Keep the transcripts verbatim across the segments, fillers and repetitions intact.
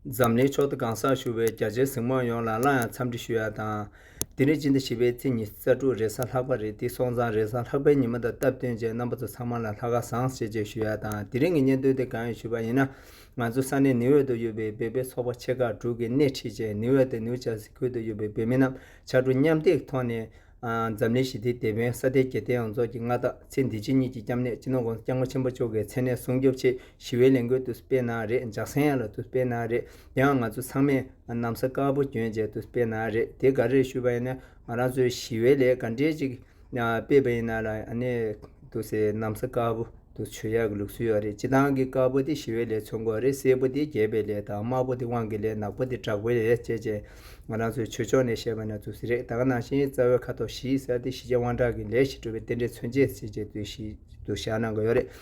འཛམ་གླིང་ཕྱོགས་བསྡུས་གང་སར་བཞུགས་པའི་རྒྱ་ཆེའི་གཟིགས་མོ་ཡོངས་ལ་སླར་ཡང་འཚམས་འདྲི་ཞུ་ཡ་དང་། དེ་རིང་སྤྱི་ཟླ་བཞི་པའི་ཚེས་ཉི་ཤུ་རྩ་དྲུག་རེས་གཟའ་ལྷག་པ་རེད། དེ་སོང་ཙང་རེས་གཟའ་ལྷག་པའི་ཉི་མ་དང་སྟབས་བསྟུན་བྱས་རྣམ་པ་ཚོ་ཚང་མ་ལ་ལྷག་དཀར་བཟང་ཞེས་བཅས་ཞུ་ཡ་དང་། དེ་རིང་གི་སྙན་ཐོ་དེ་གང་ཡིན་ཞུས་པ་ཡིན་ན། ང་ཚོ་ས་གནས་ནིའུ་ཡོག་ཏུ་ཡོད་པའི་བོད་པའི་ཚོགས་པ་ཆེ་ཁག་དྲུག་གིས་སྣེ་ཁྲིད་བྱས་ནིའུ་ཡོག་དང་ནིའུ་ཇར་སི་ཁུལ་དུ་ཡོད་པའི་བོད་མི་རྣམས་ཕྱར་གྲུ་མཉམ་འདེགས་ཐོག་ནས། ཨ། འཛམ་གླིང་ཞི་བདེའི་དེད་དཔོན་ས་སྟེང་རྒྱལ་བསྟན་ཡོངས་རྫོགས་ཀྱི་མངའ་བདག་ཚེ་འདི་ཕྱི་གཉིས་ཀྱི་སྐྱབས་གནས་སྤྱི་ནོར་༸གོང་ས་༸སྐྱབས་མགོན་ཆེན་པོ་མཆོག་གི་མཚན་གནས་སྲུང་སྐྱོབ་ཆེད་ཞི་བའི་ལས་འགུལ་དུ་སྤེལ་གནང་རེད། ལྗགས་སེང་ཡ་ལ་དུ་སྤེལ་གནང་རེད། དེའང་ང་ཚོ་ཚང་མས་ན་བཟའ་དཀར་པོ་གྱོན་བྱས་དུ་སྤེལ་གནང་རེད། དེ་ག་རེ་ཞུས་པ་ཡིན་ན། ང་རང་ཚོའི་ཞི་བའི་ལས་ག་འདྲས་ཅིག་སྤེལ་བ་ཡིན་ན་ལ། ཨ་ནི་དུ་སེ་ན་བཟའ་དཀར་པོ་དུ་མཆོད་ཡག་གི་ལུགས་སྲོལ་ཡོད་རེད། སྤྱི་བཏང་གི་དཀར་པོ་དེ་ཞི་བའི་ལས་མཚོན་གྱི་ཡོད་རེད། སེར་པོ་དེ་རྒྱས་པའི་ལས་དང་། དམར་པོ་དེ་དབང་གི་ལས། ནག་པོ་དེ་དྲག་པོའི་ལས་བྱས་བྱས། ང་རང་ཚོའི་ཆོས་ཕྱོགས་ནས་བཤད་པ་ན་དུ་སེ་རེད། ད་ག་ནང་བཞིན་རྩ་བའི་ཁ་དོག་བཞི་ཟེར་དེ་ཞི་བྱེད་དབང་དྲག་གི་ལས་ཞེས་གྲུབ་པའི་རྟེན་འབྲེལ་མཚོན་བྱེད་ཟེར་བྱས་དུ་ཞི་དུ་བཞག་གནང་གི་ཡོད་རེད།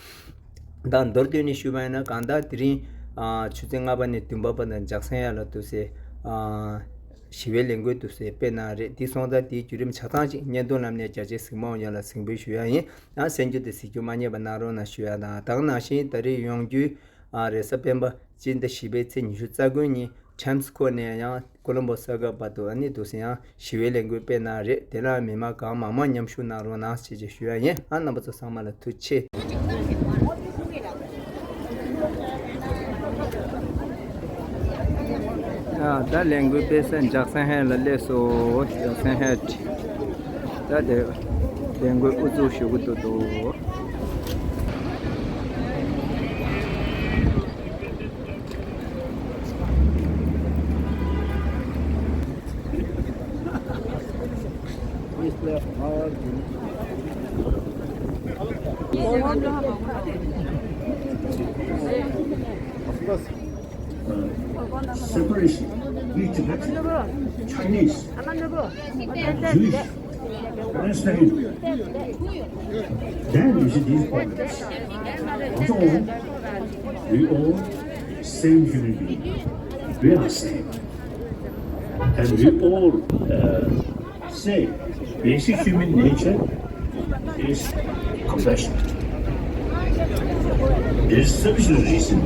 ད་མདོར་བསྡུས་ནས་ཞུས་པ་ཡིན་ན། གང་ལྟར་དེ་རིང་ཨ་ཆུ་ཚོད་ལྔ་པ་ནས་བདུན་པ་བར་དུ་ལྗགས་སེང་ཡ་ལ་དུ་སེ་ཨ་ཞི་བའི་ལས་འགུལ་དུ་སེ་སྤེལ་གནང་རེད། དེ་སོང་ཙང་དེའི་བརྒྱུད་རིམ་ཆ་ཚང་ཅིག་བརྙན་ཐུང་ལམ་ནས་རྒྱ་ཆེའི་གཟིགས་མོ་ཡོངས་ལ་གཟིགས་འབུལ་ཞུ་ཡ་ཡིན། ཡང་གསན་རྒྱུ་དེ་གཟིགས་རྒྱུ་མ་བསྙེལ་བ་གནང་རོགས་གནང་ཞུ་ཡ་དང་། ད་ག་ནང་བཞིན་ད་རེས་ཡོང་རྒྱུའི་ཨ་རེས་གཟའ་སྤེན་པ་སྤྱི་ཟླ་བཞི་པའི་ཚེས་ཉི་ཤུ་རྩ་དགུ་ཉིན་ཊེམ་སི་ཁོ་ནས་ཡང་ཀོ་ལོམ་པོ་ས་ཁུལ་བར་དུ་ཨ་ནི་དུ་སེ་ཡང་ཞི་བའི་ལས་འགུལ་སྤེལ་གནང་རེད། དེ་ལ་མི་མང་གང་མང་མང་མཉམ་ཞུགས་གནང་རོགས་གནང་ཞེས་ཞུ་ཡ་ཡིན། ཨ་རྣམ་པ་ཚོ་ཚང་མ་ལ་ཐུགས་རྗེ་ཆེ། ཡ། ད་ལས་འགུལ་སྤེལ་སའི་ལྗགས་སེང་ཧེ་ལ་སླེབས་སོང་། ལྗགས་སེང་ཧེ། ད་དེ་ལས་འགུལ་དབུ་འཛུགས་ཞུ་གི་འདུག་འདུག Separation, we Tibetans, Chinese, Jewish, Palestine. Then you see these problems. After all, we all same human being. We are same. And we all uh, say basic human nature is compassion. There is sufficient reason.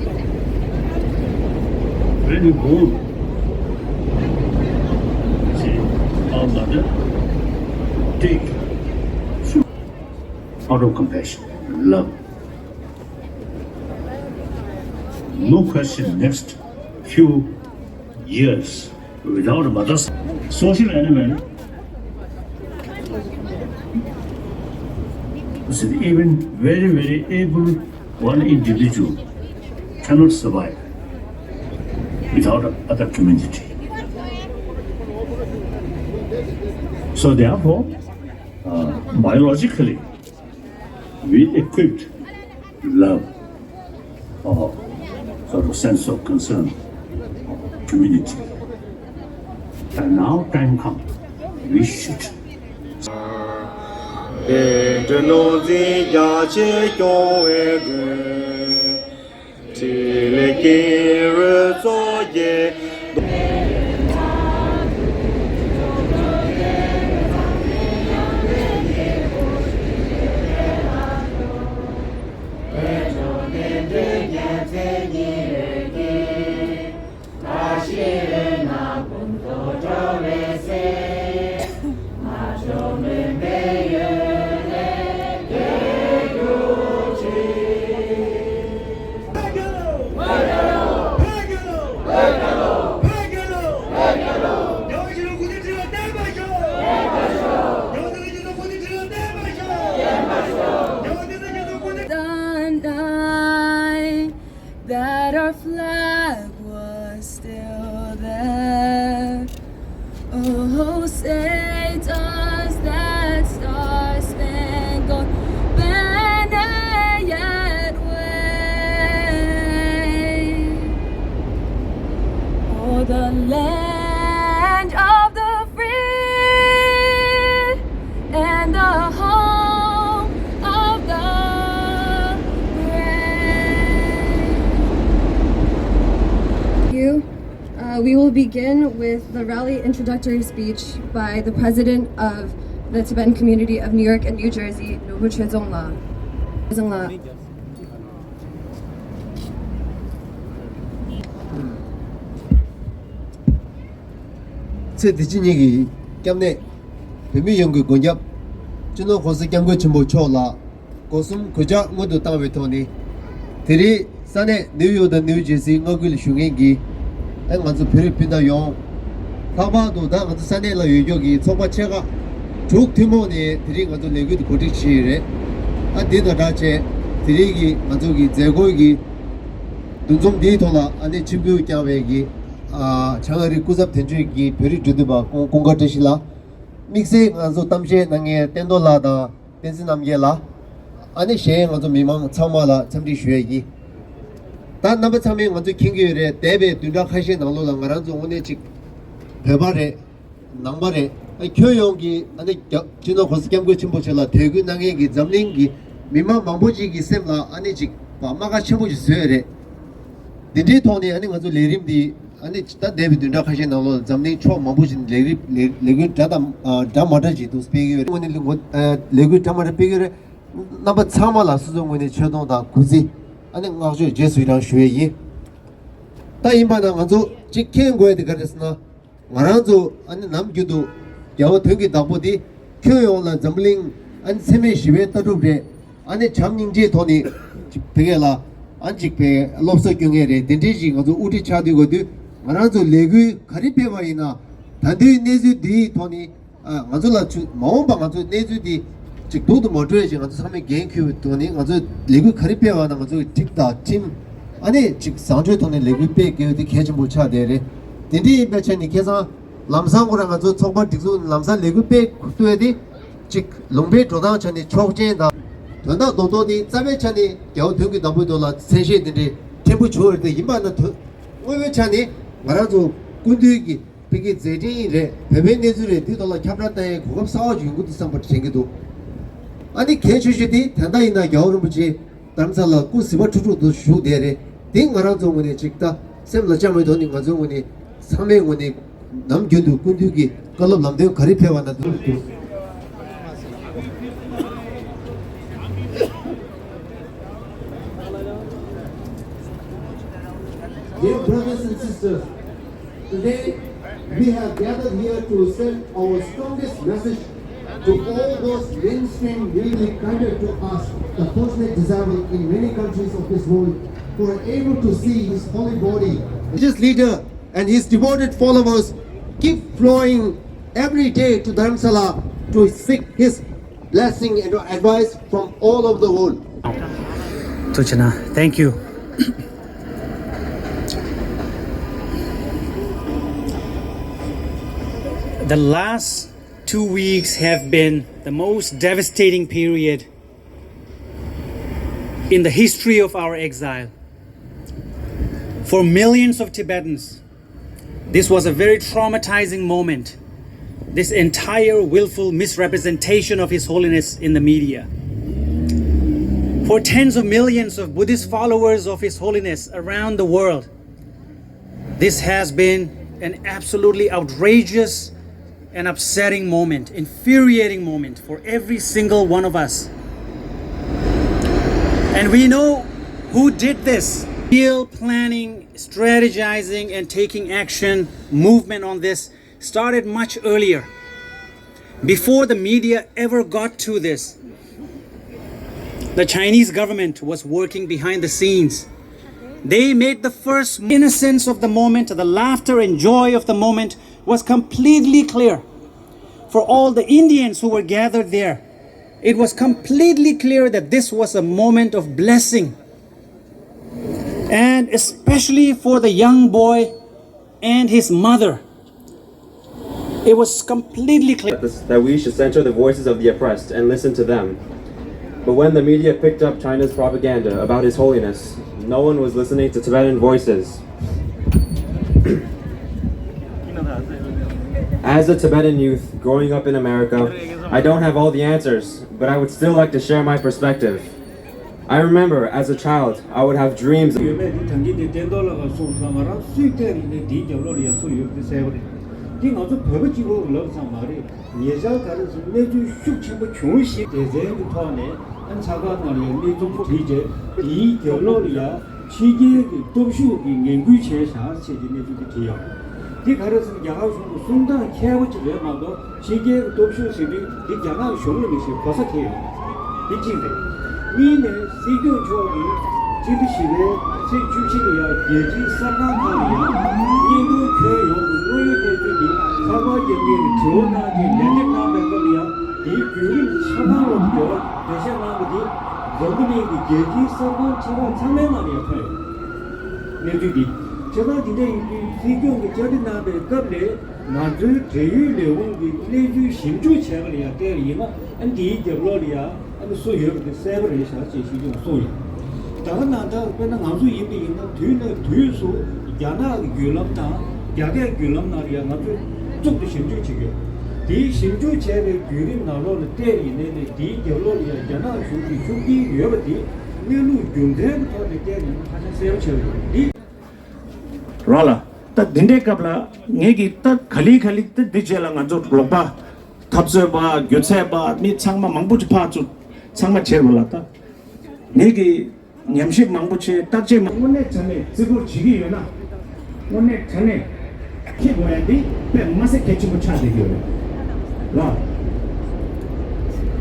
When we born, see, our mother take food out of compassion, love. No question, next few years without a mother's social element is even very, very able one individual cannot survive without other community. So therefore, uh, biologically, we equipped love, or sort of sense of concern, community. And now time come, we should. The night that our flag was still there. Oh, say does that star-spangled banner yet wave o'er the land of the free and the home of the brave? You, uh, we will begin with the rally introductory speech by the President of the Tibetan Community of New York and New Jersey, Nobur Chezongla. Chezongla. ཚེ་འདི་ཕྱི་གཉིས་ཀྱི་སྐྱབས་གནས། བོད་མི་ཡོངས་ཀྱི་མགོན་སྐྱབས། སྤྱི་ནོར་༸གོང་ས་༸སྐྱབས་མགོན་ཆེན་པོ་མཆོག་ལ་སྒོ་གསུམ་གུས་ཕྱག་སྔོན་དུ་བཏང་བའི་ཐོག་ནས། དེ་རིང་ས་གནས་ནིའུ་ཡོག་དང་ནིའུ་ཇེར་སི་མངའ་ཁུལ་ལ་བཞུགས་མཁན་གྱི་ཨ་ང་ཚོ་བོད་རིགས་སྤུན་ཟླ་ཡོངས། ལྷག་པར་དུ་ད་ང་ཚོ་ས་གནས་ལ་ཡོད་ཀྱོག་གི་ཚོགས་པ་ཆེ་ཁག་དྲུག་ཐུན་མོང་ནས་དེ་རིང་ང་ཚོ་ལས་འགུལ་འདི་གོ་སྒྲིག་བྱས་ཡོད་རེད། ཨ་འདི་དང་སྦྲགས་བྱས་དེ་རིང་གི་ང་ཚོ་གི་མཛད་སྒོ་གི་འདུ་འཛོམས་འདིའི་ཐོག་ལ་ཨ་ནི་ཆིབས་བསྒྱུར་བསྐྱངས་པའི་གི་ཨ་བྱང་ཨ་རིའི་སྐུ་ཚབ་དོན་གཅོད་ཀྱི་བོད་རིགས་འབྲེལ་མཐུད་པ་ཀུན་ཀུན་དགའ་བཀྲ་ཤིས་ལགས། དམིགས་བསལ་ང་ཚོ་གཏམ་བཤད་གནང་མཁན་བསྟན་རྡོར་ལགས་དང་བསྟན་འཛིན་རྣམ་རྒྱལ་ལགས། ཨ་ནི་གཞན་ང་ཚོ་མི་མང་ཚང་མ་ལ་འཚམས་འདྲི་ཞུ་ཡས་ཡིན། ད་རྣམ་པ་ཚང་མས་ང་ཚོ་མཁྱེན་གྱི་ཡོད་རེད། འདས་པའི་བདུན་ཕྲག་ཁ་ཤས་ནང་ལོགས་ལ་ང་རང་ཚོ་དངོས་གནས་ཅིག་བོད་པ་རེད། ནང་པ་རེད། ཨ་ཁྱོན་ཡོངས་ཀྱི་ཨ་ནི་རྒྱ་སྤྱི་ནོར་༸གོང་ས་༸སྐྱབས་མགོན་ཆེན་པོ་མཆོག་ལ་དད་གུས་གནང་མཁན་གྱི་འཛམ་གླིང་གི་མི་མང་མང་པོ་ཅིག་གི་སེམས་ལ་ཨ་ནི་ཅིག་རྨ་ཁ་ཆེན་པོ་ཞིག་བཟོས་ཡོད་རེད། འདི་འདྲའི་ཐོག་ནས་ཨ་ནི་ང་ཚོ་ལས་རིམ་འདི་ཨ་ནི་ད་འདས་པའི་བདུན་ཕྲག་ཁ་ཤས་ནང་ལོགས་འཛམ་གླིང་ཕྱོགས་མང་པོ་ཞིག་ནས་ལས་རིམ་ལས་ལས་འགུལ་འདྲ་དང་ཨ་འདྲ་མ་འདྲ་ཞིག་འདུག་སྤེལ་གྱི་ཡོད་རེད། དངོས་གནས་ལས་འགུལ་ཨ་ལས་འགུལ་འདྲ་མ་འདྲ་སྤེལ་གྱི་ཡོད་རེད། རྣམ་པ་ཚང་མ་ལ་སོ་སོའི་ངོས་ནས་ཆེ་མཐོང་དང་གུས་བརྩི་ཨ་ནི་བསྔགས་བརྗོད་རྗེས་སུ་ཡི་རང་ཞུ་ཡས་ཡིན། ད་ཡིན་པ་ན་ང་ཚོ་གཅིག་མཁྱེན་དགོས་ཡ་དེ་ག་རེ་ཟེར་ན། ང་རང་ཚོ་ཨ་ནི་ནམ་རྒྱུན་དུ་རྒྱལ་བ་དོན་གྱི་བདག་པོ་འདི་ཁྱོན་ཡོངས་ལ་འཛམ་གླིང་ཨ་ནི་འཚེ་མེད་ཞི་བའི་ལྟ་གྲུབ་རེད། ཨ་ནི་བྱམས་སྙིང་རྗེའི་ཐོག་ནས་ཅིག་བོད་སྐད་ལ་ཨ་ཅིག་པའི་སློབ་གསོ་སྐྱོན་མཁན་རེད། དེ་འདྲའི་ཞིག་ང་ཚོ་དབུ་ཁྲིད་ཆགས་དུས་ག་དུས་ང་རང་ཚོ་ལས་འགུལ་ག་རེ་སྤེལ་བ་ཡིན་ན། ད་དུས་གནས་ཚུལ་འདིའི་ཐོག་ནས་ཨ་ང་ཚོ་ལ་ཚུ་མ་འོངས་པ་ང་ཚོའི་གནས་ཚུལ་འདི་ཅིག་སྡུག་ཏུ་མ་འགྲོ་ཡ་ཅིག་ང་ཚོ་ཚང་མས་འགན་འཁུར་བའི་ཐོག་ནས་ང་ཚོས་ལས་འགུལ་ག་རེ་སྤེལ་བ་ན་ང་ཚོའི་སྒྲིག་དང་ཁྲིམས་ཨ་ནི་ཅིག་བཟང་སྤྱོད་ཐོག་ནས་ལས་འགུལ་སྤེལ་དགོས་ཡ་དེ་གལ་ཆེན་པོ་ཆགས་བསྡད་རེད། དེ་འདྲ་ཡིན་པའི་ཆ་ནས་ཁ་སང་ལམ་སང་ཁོ་རང་ང་ཚོ་ཚོགས་པ་སྒྲིག་འཛུགས་ལམ་སང་ལས་འགུལ་སྤེལ་ཐུབ་ཡ་དེ་ཅིག་ལུང་པའི་འགྲོ་སྟངས་ཆ་ནས་ཆོག་མཆན་དང་། དོན་དག་རྡོག་རྡོག་དེ་རྩ་བའི་ཆ་ནས་རྒྱལ་བ་དོན་གྱི་བདག་པོའི་ཐོག་ལ་གསལ་བཤད་དེ་འདྲའི་ཕྲན་བུ་བྱུང་བ་རེད། དེ་ཡིན་པ་ན་དོན་དངོས་པོའི་ཆ་ནས་ང་རང་ཚོ་སྐུ་མདུན་གྱི་ཕ་གི་མཛད་འཕྲིན་རེད། བོད་པའི་གནས་ཚུལ་རེད། འདི་ཐོག་ལ་ཁྱབ་བསྒྲགས་གཏོང་ཡའི་གོ་སྐབས་གསར་པ་ཞིག་ཡོང་གི་འདུག་བསམ་པ་དྲན་གྱི་འདུག་ཨ་ནི་གལ་ཆེ་ཤོས་དེ་ད་ལྟ་ཡིན་ན་རྒྱལ་བ་རིན་པོ་ཆེ་རྡ་རམ་ས་ལ་སྐུ་གཟི་བརྗིད་ཐོབ་ཐོབ་ཏུ་བཞུགས་བསྡད་རེད། དེ་ང་རང་ཚོའི་ངོས་ནས་ཅིག་ད་སེམས་ལ་བཅངས་པའི་ཐོག་ནས་ང་ཚོའི་ངོས་ནས་ཚང་མའི་ངོས་ནས་ནམ་རྒྱུན་དུ་སྐུ་མདུན་གྱི་བཀའ་སློབ་ལམ་སྟོན་ག་རེ་ཕེབས་པ་ན་འདུག Dear brothers and sisters, today we have gathered here to send our strongest message to all those mainstream newly converted to us, the fortunate disabled in many countries of this world who are able to see his holy body. Religious leader and his devoted followers keep flowing every day to Dharamsala to seek his blessing and advice from all over the world. Tuchana, thank you. The last two weeks have been the most devastating period in the history of our exile. For millions of Tibetans, this was a very traumatizing moment, this entire willful misrepresentation of His Holiness in the media. For tens of millions of Buddhist followers of His Holiness around the world, this has been an absolutely outrageous and upsetting moment, infuriating moment for every single one of us. And we know who did this. Real planning, strategizing, and taking action movement on this started much earlier. Before the media ever got to this, the Chinese government was working behind the scenes. They made the first innocence of the moment, the laughter and joy of the moment was completely clear. For all the Indians who were gathered there, it was completely clear that this was a moment of blessing. And especially for the young boy and his mother, it was completely clear that, this, that we should center the voices of the oppressed and listen to them. But when the media picked up China's propaganda about His Holiness, no one was listening to Tibetan voices. As a Tibetan youth growing up in America, I don't have all the answers, but I would still like to share my perspective. I remember as a child, I would have dreams. ཡོད་མེད་དེ་ཐང་གི་དེ་བསྟན་རྡོར་ལགས་ཀྱིས་གསུངས་སོང་། ང་རང་སུས་བལྟས་ནས་དེའི་རྒྱབ་ལོགས་ལ་ཡ་སུ་ཡོད་དེ་གསལ་པོ་རེད། འདི་ང་ཚོ་བོད་པ་གཅིག་པོ་ལབ་ཙམ་མ་རེད། ཉེ་ཆར་ག་རེ་ཟེར་གནས་ཚུལ་ཤུགས་ཆེན་པོ་བྱུང་ཞིང་། སྡེ་ཚན་གྱི་ཐོག་ནས་ཨ་ཚ་ཁ་ནང་ལ་ཡ་གནས་ཚུལ་བྲིས་རྗེས་དེའི་རྒྱབ་ལོགས་ལ་ཡ་ཕྱི་རྒྱལ་གྱི་སྟོབས་ཤུགས་ཀྱིས་ངན་སྐུལ་བྱས་བཞག་ཟེར་གྱི་གནས་ཚུལ་དེ་བྲིས་ཡོད། འདི་ག་རེ་ཟེར་ན་རྒྱ་གར་གཞུང་གི་གསུང་སྟངས་ཁྱད་པར་ཅིག་རེད་མ་གཏོགས་ཕྱི་རྒྱལ་གྱི་སྟོབས་ཤུགས་ཟེར་དུས་འདི་རྒྱ་ནག་གཞུང་ལ་མི་ཤེས་གོ་ས་ཁེལ་ཡོད། འདི་གཅིག་རེད། གཉིས་ནས་སྲིད་སྐྱོང་མཆོག་གིས་སྤྱི་ཟླ་བཞི་པའི་ཚེས་བཅུ་གཅིག་ལ་ཡང་རྒྱལ་སྤྱིའི་གསར་ཁང་ཁག་ལ་ཡང་བརྙན་ཐུང་ཁྱོན་ཡོངས་ཀྱི་དངོས་ཡོད་གནས་ཚུལ་འདི་ཚགས་པར་རྒྱག་མཁན་གྱི་དྲི་བ་གནང་རྗེས་ལན་འདེབས་གནང་པའི་སྐབས་ལ་ཡང་དེའི་བརྒྱུད་རིམ་ཆ་ཚང་ལ་འགྱུར་བ་འགྲེལ་བཤད་གནང་བ་འདི་འཛམ་བུ་གླིང་གི་རྒྱལ་སྤྱིའི་གསར་ཁང་ཆེ་ཁག་ཚང་མའི་ནང་ལ་ཡང་ཐོན་ཡོད། གནས་ཚུལ་འདི། བྱས་ཙང་དེ་འདྲ་ཡིན་དུས་སྲིད་སྐྱོང་གིས་བཅར་འདྲི་གནང་པའི་སྐབས་ལས་ང་ཚོའི་འབྲེལ་ཡོད་ལས་ཁུངས་ཀྱི་གནས་ཚུལ་ཞིབ་འཇུག་བྱས་པ་ལ་ཡང་བལྟས་པ་ཡིན་ན་ཨ་ནི་འདིའི་རྒྱབ་ལོགས་ལ་ཡང་ཨ་ནི་སུ་ཡོད་པ་དེ་གསལ་པོ་རེད་ཤག་ཅེས་སྲིད་སྐྱོང་གསུངས་ཡོད། ད་ག་ནང་ལྟར་དཔེར་ན་ང་ཚོ་ཡིན་པ་ཡིན་ན་དུས་ནས་དུས་སུ་རྒྱ་ནག་གི་བརྒྱུད་ལམ་དང་རྒྱ་སྐད་བརྒྱུད་ལམ་ནང་ལ་ཡང་ང་ཚོས་གཙུག་ཏུ་ཞིབ་འཇུག་བྱེད་ཀྱི་ཡོད། དེའི་ཞིབ་འཇུག་བྱས་པའི་བརྒྱུད་རིམ་ནང་ལོགས་ལ་བལྟས་པ་ཡིན་ནའི་ནས་དེའི་རྒྱབ་ལོགས་ལ་ཡང་རྒྱ་ནག་གཞུང་གི་ཤུགས་རྐྱེན་ཡོད་པ་དེ། གནས་ལུགས་རྒྱུ་མཚན་གྱི་ཐོག་ནས་བལྟས་ནས་ཧ་ཅང་གསལ་པོ་ཆགས་ཡོད་འདི། རང་ལ་ད་འདི་འདྲའི་སྐབས་ལ་ངེད་ཀྱིས་ད་ག་ལེ་ག་ལེ་ད་འདི་རྗེས་ལ་ང་ཚོ་རོགས་པ་འཐབ་རྩོད་པ་སྒྱུ་རྩལ་པ་མི་ཚང་མ་མང་པོ་ཅིག་ཕར་ཚུར་ཚང་མ་བྱེད་རོགས་ལ་ད་ངེད་ཀྱིས་ཉམས་ཞིབ་མང་པོ་བྱས་བརྟག་དཔྱད་མང་། དངོས་གནས་དྲང་གནས་བརྩི་བཀུར་བྱེད་ཀྱི་ཡོད་ན། དངོས་གནས་དྲང་གནས་ཁྱེད་དགོས་ཡ་འདི་དཔེ་མ་སྲིད་གལ་ཆེན་པོ་ཆགས་བསྡད་ཀྱི་ཡོད་རེད་ལ།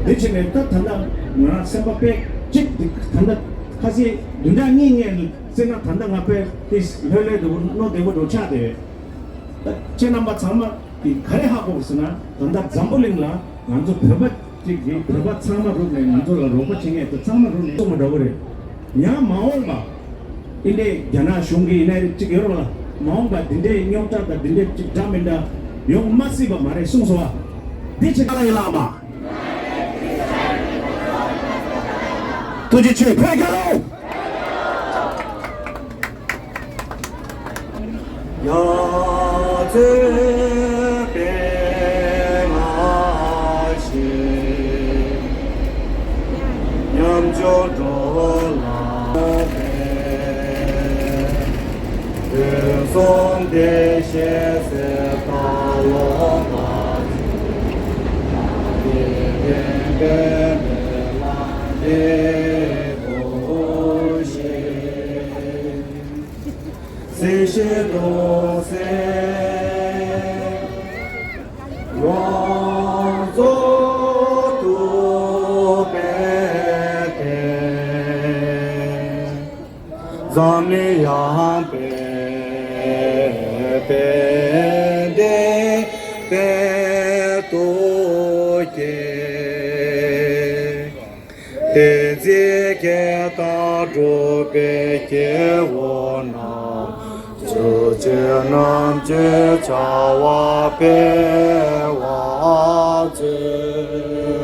འདི་བྱས་ནས་ད་ད་ལྟ་ང་རང་སེམས་པ་དཔེ་གཅིག་འདི་ད་ལྟ་ཁ་སང་བདུན་ཕྲག་གཉིས་སྔོན་ལ་བརྩིས་ན་ད་ལྟ་ང་དཔེ་དེ་ལྷོད་ལྷོད་འདུག་བློ་བདེ་པོ་འདུག་ཆགས་བསྡད་ཡོད། ད་ཁྱེད་རྣམ་པ་ཚང་མ་གིས་ག་རེ་ཧ་གོ་ཟེར་ན་ད་ལྟ་འཛམ་བུ་གླིང་ལ་ང་ཚོ་བོད་པ་གཅིག་གིས་བོད་པ་ཚང་མ་རུབ་ནས་ང་ཚོ་ལ་རོགས་པ་བྱེད་མཁན་དེ་ཚང་མ་རུབ་ནས་གསུངས་པ་འདྲ་བོ་རེད། ཡང་མ་འོངས་པ་འདི་འདྲའི་རྒྱ་ནག་གཞུང་གིས་ཡིན་ན་རེད་གཅིག་ཡོད་རེད་བ་ལ། མ་འོངས་པ་འདི་འདྲའི་རྙོག་དྲ་དང་འདི་འདྲའི་གཅིག་འདྲ་མི་འདྲ་ཡོང་མ་སྲིད་པ་མ་རེད་གསུངས་སོང་བ། འདི་ཅི་ལྟར་ཡིན་ལགས་མ། ཐུགས་རྗེ་ཆེ་བོད་རྒྱལ་ལོ། ཡ་ཚེ་པའི་ང་ཞིག་ཉམས་འགྱུར་འགྲོ་ལ་དེ་གསུང་བདེ་གཤེགས་སྲས་དང་ལོངས་སྤྱོད་པའི་མེ་ལ་འདེབས་པར་ཤོག། སྲིད་ཞིའི་གདུང་སེམས་ཡོངས་རྫོགས་ཐུབ་པའི་བརྟན། འཛམ་གླིང་ཡངས་པའི་དཔལ་ལྡན་དཔལ་དུ་སྐྱེ། བསྟན་འཛིན་སྐད་དང་འགྲོ་བའི་སྐྱེ་བོ་རྣམས། ཆོས་ཀྱི་རྣམ་དཔྱོད་བྱ་བ་སྤེལ་བར་མཛོད།